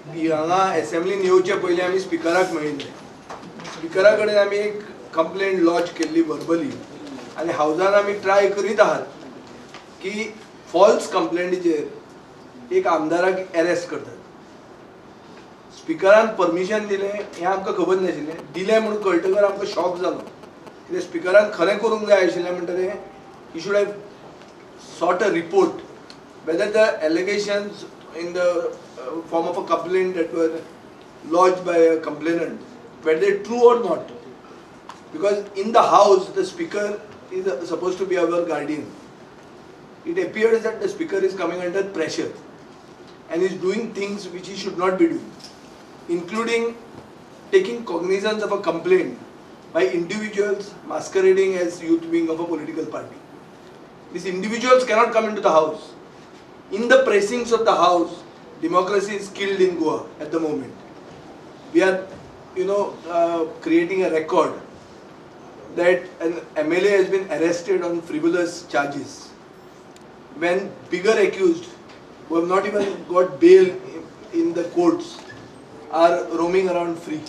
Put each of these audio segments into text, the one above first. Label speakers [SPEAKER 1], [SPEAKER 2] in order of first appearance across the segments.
[SPEAKER 1] हांगा असेंब्लीन येवचे पयलीं आमी स्पिकराक मेळिल्ले. स्पिकरा कडेन आमी एक कंप्लेंट लॉज केल्ली वर्बली आनी हावजान आमी ट्राय करीत आहात की फॉल्स कंप्लेंटीचेर एक आमदाराक एरेस्ट करतात. स्पिकरान परमिशन दिलें हें आमकां खबर नाशिल्लें. दिलें म्हणून कळटकर आमकां शॉक जालो. कित्याक स्पिकरान खरें करूंक जाय आशिल्लें म्हणटकीर he should have sought a report whether the allegations in the form of a complaint that were lodged by a complainant, whether they true or not. Because in the house, the speaker is supposed to be our guardian. It appears that the speaker is coming under pressure and is doing things which he should not be doing, including taking cognizance of a complaint by individuals masquerading as youth wing of a political party. These individuals cannot come into the house. In the precincts of the house, democracy is killed in Goa at the moment. We are, creating a record that an MLA has been arrested on frivolous charges when bigger accused who have not even got bail in the courts are roaming around free.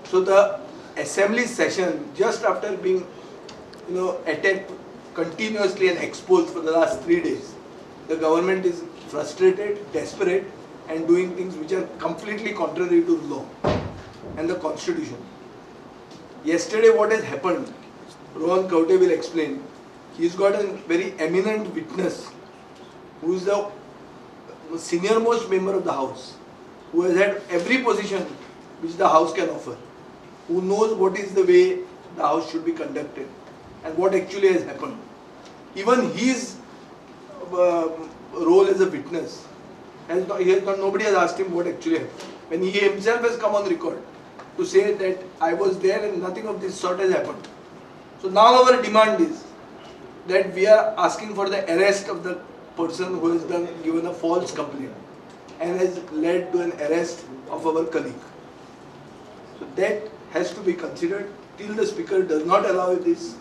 [SPEAKER 1] So the assembly session, just after being, attacked continuously and exposed for the last 3 days, the government is frustrated, desperate, and doing things which are completely contrary to law and the constitution. Yesterday, what has happened, Rohan Khaunte will explain. He's got a very eminent witness who is the senior most member of the house, who has had every position which the house can offer, who knows what is the way the house should be conducted and what actually has happened. Even his role as a witness, nobody has asked him what actually happened. When he himself has come on record to say that I was there and nothing of this sort has happened. So now our demand is that we are asking for the arrest of the person who has given a false complaint and has led to an arrest of our colleague. So that has to be considered. Till the speaker does not allow this,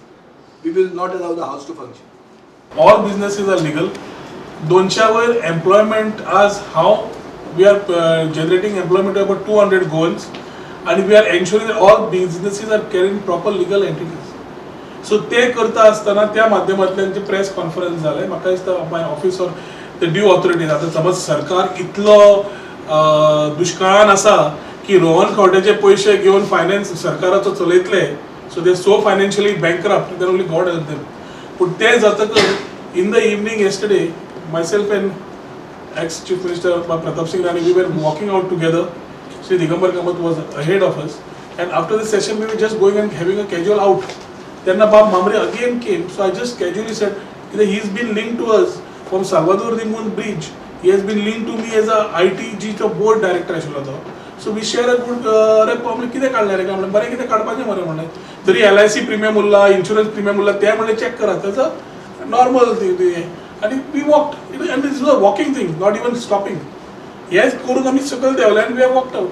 [SPEAKER 1] we will not allow the house to function.
[SPEAKER 2] All businesses are legal. 200 वयर employment आज हांव we are generating employment about 200 Goans आनी we are ensuring all businesses are carrying proper legal entities. So ते करता आसतना त्या माध्यमांतल्यान जे press conference जालें, म्हाका दिसता my office or the due authorities. आतां समज सरकार इतलो दुश्काळान आसा की रोहन खंवट्याचे पयशे घेवन फायनान्स सरकाराचो चलयतले, so they so financially bankrupt, then only God help them. पूण तें जातकर in the evening yesterday, myself and ex Chief Minister Pratap Singh Rane, we were walking out together. Sri Digambar Kamath was ahead of us, and after the session we were just going and having a casual out. Then Bab Mamre again came, so I just casually said, he's been linked to us from Salvador de Moon Bridge. He has been linked to me as a ITG चो board director आशिल्लो तो. So we share a good rapport. म्हणलें कितें काडलें रे काय, म्हणलें बरें कितें काडपाचें मरे, म्हणलें तरी LIC premium उरला, इन्शुरन्स प्रिमियम उरला, तें म्हणलें चॅक करा, तेजो नॉर्मल ती. आनी we walked, and this was a walking thing, not even stopping. हेच करून आमी सकयल देंवले आनी we have walked out.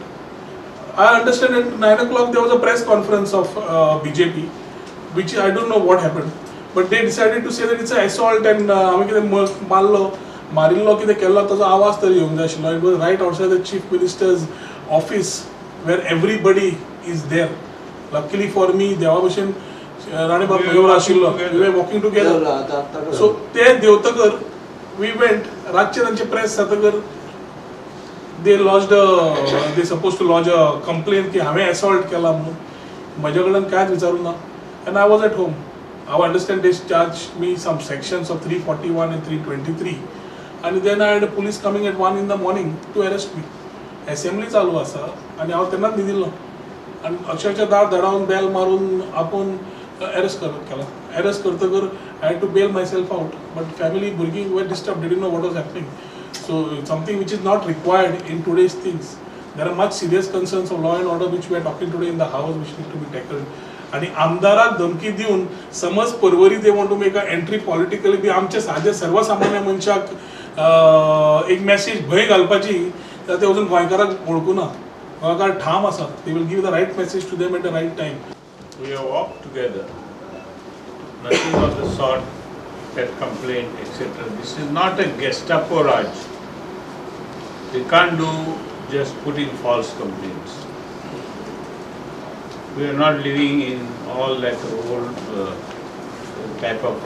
[SPEAKER 2] I understand at 9 o'clock there was a press conference of BJP, which I don't know what happened, but they decided to say that it's an assault and हांवें कितें मारलो मारिल्लो कितें केल्लो ताचो आवाज तरी येवंक जाय आशिल्लो. It was right outside the Chief Minister's office where everybody is there. Luckily for me, देवा भशेन राणे बाब म्हजे बरोबर आशिल्लो. We were walking together. So ते देंवतकर we went. रातचे तांचे press जातकर they suppose to lodge a complaint की हांवें असॉल्ट केला म्हणून. म्हज्या कडल्यान कांयच विचारूंक ना and I was at home. I understand they charge me some sections of 341 and 323 आनी then I had police coming at 1 in the morning to arrest me. Assembly चालू आसा आनी हांव तेन्नाच न्हिदिल्लो आनी अक्षरशः दार धाडावन बेल मारून आपोवन अरेस्ट केला. अरेस्ट करतकर I had to bail myself out, but family भुरगीं were disturbed, didn't know what was happening. So something which is not required in today's things. There are much serious concerns of law and order which we are talking today in the house, which need to be tackled. आणि आमदाराक धमकी दिवन समज परवरी they want to make a entry politically बी आमचे सादे सर्वसामान्य मनशाक एक message भंय घालपाची जाल्यार ते वचून गोंयकाराक वळखुना. गोंयकार ठाम आसा, they will give the right message to them at the right time.
[SPEAKER 3] We have walked together. Nothing of the sort, that complaint, etc. This is not a Gestapo Raj. They can't do just putting false complaints. We are not living in all that old type of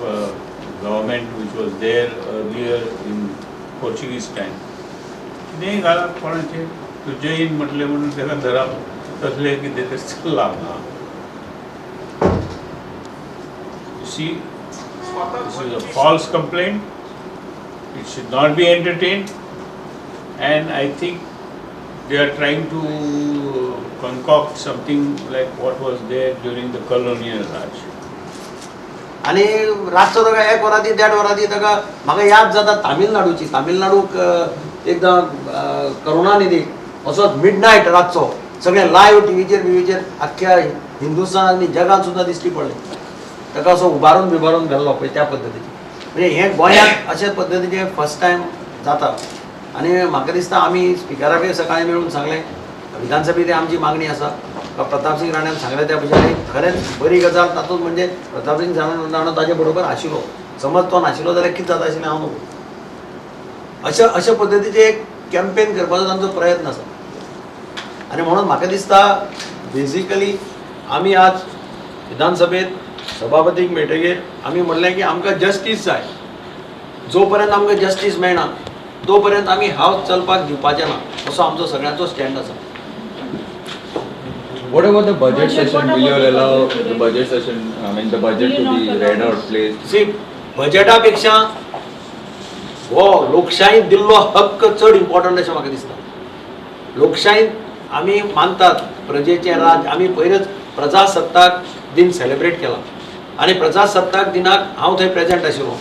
[SPEAKER 3] government which was there earlier in Portuguese time. कितेंय घालप कोणाचेर, तूं जैन म्हटलें म्हणून ताका धरप, तसलें कितें तें चल्लां हांगा. You see, this is a false complaint. It should not be entertained. And I think they are trying to concoct something like what was there during the colonial Raj.
[SPEAKER 4] आनी रातचो ताका एक वरां दी, देड वरां दी. ताका म्हाका याद जाता तामिळनाडूची. तामिळनाडूक एकदां करुणानिधी असोच मिड नायट रातचो सगळें लायव्ह टिवीचेर बिवीचेर आख्ख्या हिंदुस्थान आनी जगान सुद्दां दिश्टी पडलें. ताका असो उबारून बिबारून व्हेल्लो पळय त्या पद्दतीचें. म्हणजे हें गोंयांत अशे पद्दतीचें फर्स्ट टायम जाता. आनी म्हाका दिसता आमी स्पिकराकय सकाळीं मेळून सांगलें, विधानसभेत आमची मागणी आसा. प्रतापसिंग राण्यान सांगलें त्या भशेन खरेंच बरी गजाल. तातूंत म्हणजे प्रतापसिंग राणो ताजे बरोबर आशिल्लो. समज तो नाशिल्लो जाल्यार कितें जाता आशिल्लें हांव न्हू. अशा अशा पद्दतीचें एक कॅम्पेन करपाचो तांचो प्रयत्न आसा. आनी म्हणून म्हाका दिसता बेजिकली आमी आज विधानसभेत सभापतीक मेळटगीर आमी म्हणलें की आमकां जस्टीस जाय. जो पर्यंत आमकां जस्टीस मेळना तो पर्यंत आमी हावस चलपाक दिवपाचें ना, असो आमचो सगळ्यांचो स्टँड आसा.
[SPEAKER 5] What about the budget
[SPEAKER 6] Budget,
[SPEAKER 5] session?
[SPEAKER 6] What
[SPEAKER 5] Will you
[SPEAKER 6] about the
[SPEAKER 5] allow
[SPEAKER 6] budget
[SPEAKER 5] the
[SPEAKER 6] today?
[SPEAKER 5] Budget session, I mean the budget
[SPEAKER 6] Will you
[SPEAKER 5] to
[SPEAKER 6] not
[SPEAKER 5] be
[SPEAKER 6] allow
[SPEAKER 5] read out,
[SPEAKER 6] this?
[SPEAKER 5] Placed?
[SPEAKER 4] See, बजेटा पेक्षा हो लोकशाहीत दिल्लो हक्क चड important अशें म्हाका दिसता. लोकशाहीत आमी मानतात प्रजेचें राज. आमी पयरच प्रजासत्ताक दिन सेलिब्रेट केला आनी प्रजासत्ताक दिनाक हांव थंय प्रेजेंट आशिल्लो.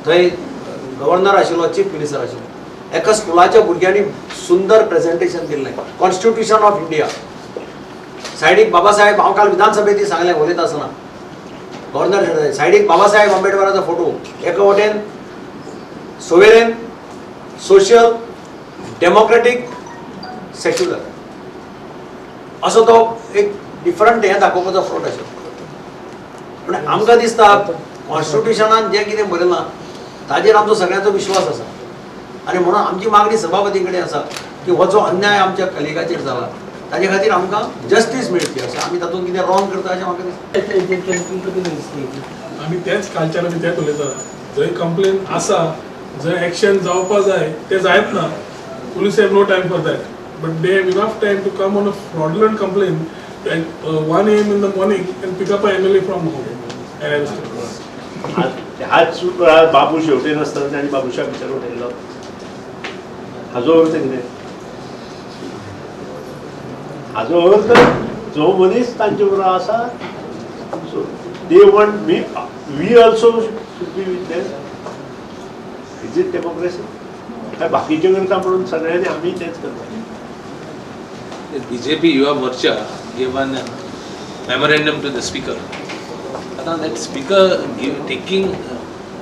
[SPEAKER 4] थंय गव्हर्नर आशिल्लो, चीफ मिनिस्टर आशिल्लो. एका स्कुलाच्या भुरग्यांनी सुंदर प्रेजेंटेशन दिल्लें, कॉन्स्टिट्युशन ऑफ इंडिया. सायडीक बाबासाहेब, हांव काल विधानसभेंत सांगलें उलयता आसतना, गव्हर्नर सायडीक बाबासाहेब आंबेडकराचो फोटो, एका वटेन सोवेरेन, सोशल, डेमोक्रेटीक, सेक्युलर असो तो एक डिफरंट हें दाखोवपाचो फ्रोट आशिल्लो. पूण आमकां दिसता कॉन्स्टिट्युशनान जें कितें बरयलां ताजेर आमचो सगळ्यांचो विश्वास आसा. आनी म्हणून आमची मागणी सभापती कडेन आसा की हो जो अन्याय आमच्या कलिगाचेर जाला ताजे खातीर आमकां जस्टीस मेळची अशें. आमी तातूंत कितें रॉंग करता अशें म्हाका दिसता.
[SPEAKER 7] तुमकां कितें दिसता?
[SPEAKER 2] आमी तेच कालच्यान आमी तेच उलयता. जंय कंप्लेन आसा, जंय एक्शन जावपा जाय ते जायत ना. Police have no time for that, but they have enough time to come on a fraudulent complaint at 1 a.m. in the morning and pick up a MLA from home and arrest him.
[SPEAKER 8] हाच वेळार बाबू शेवटे नासतना तांणी बाबूशाक विचारून उठयलो. हाजो अर्थ कितें? हाजो अर्थ जो मनीस तांचे बरोबर आसा, so they want me, we also should be with them. Is it democracy? काय बाकीचे करता म्हणून सगळ्यांनी आमी तेच करपाचें?
[SPEAKER 9] The BJP Yuva Morcha gave one memorandum to the speaker. Now that speaker taking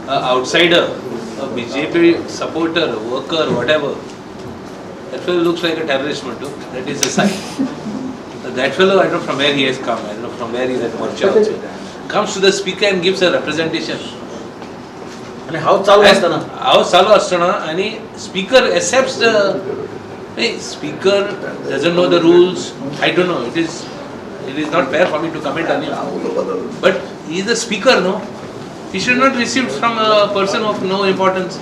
[SPEAKER 9] outsider, a BJP supporter, worker, whatever, that fellow looks like a terrorist, Mantu. That is a sign. That fellow, I don't know from where he has come, I don't know from where he is at Morcha also. Comes to the speaker and gives a representation.
[SPEAKER 4] आनी हावस चालू आसतना.
[SPEAKER 9] हावस चालू आसतना आनी speaker accepts the speaker doesn't know the rules. I don't know, it is not fair for me to comment on him, but he is the speaker, no? He should not receive from a person of no importance.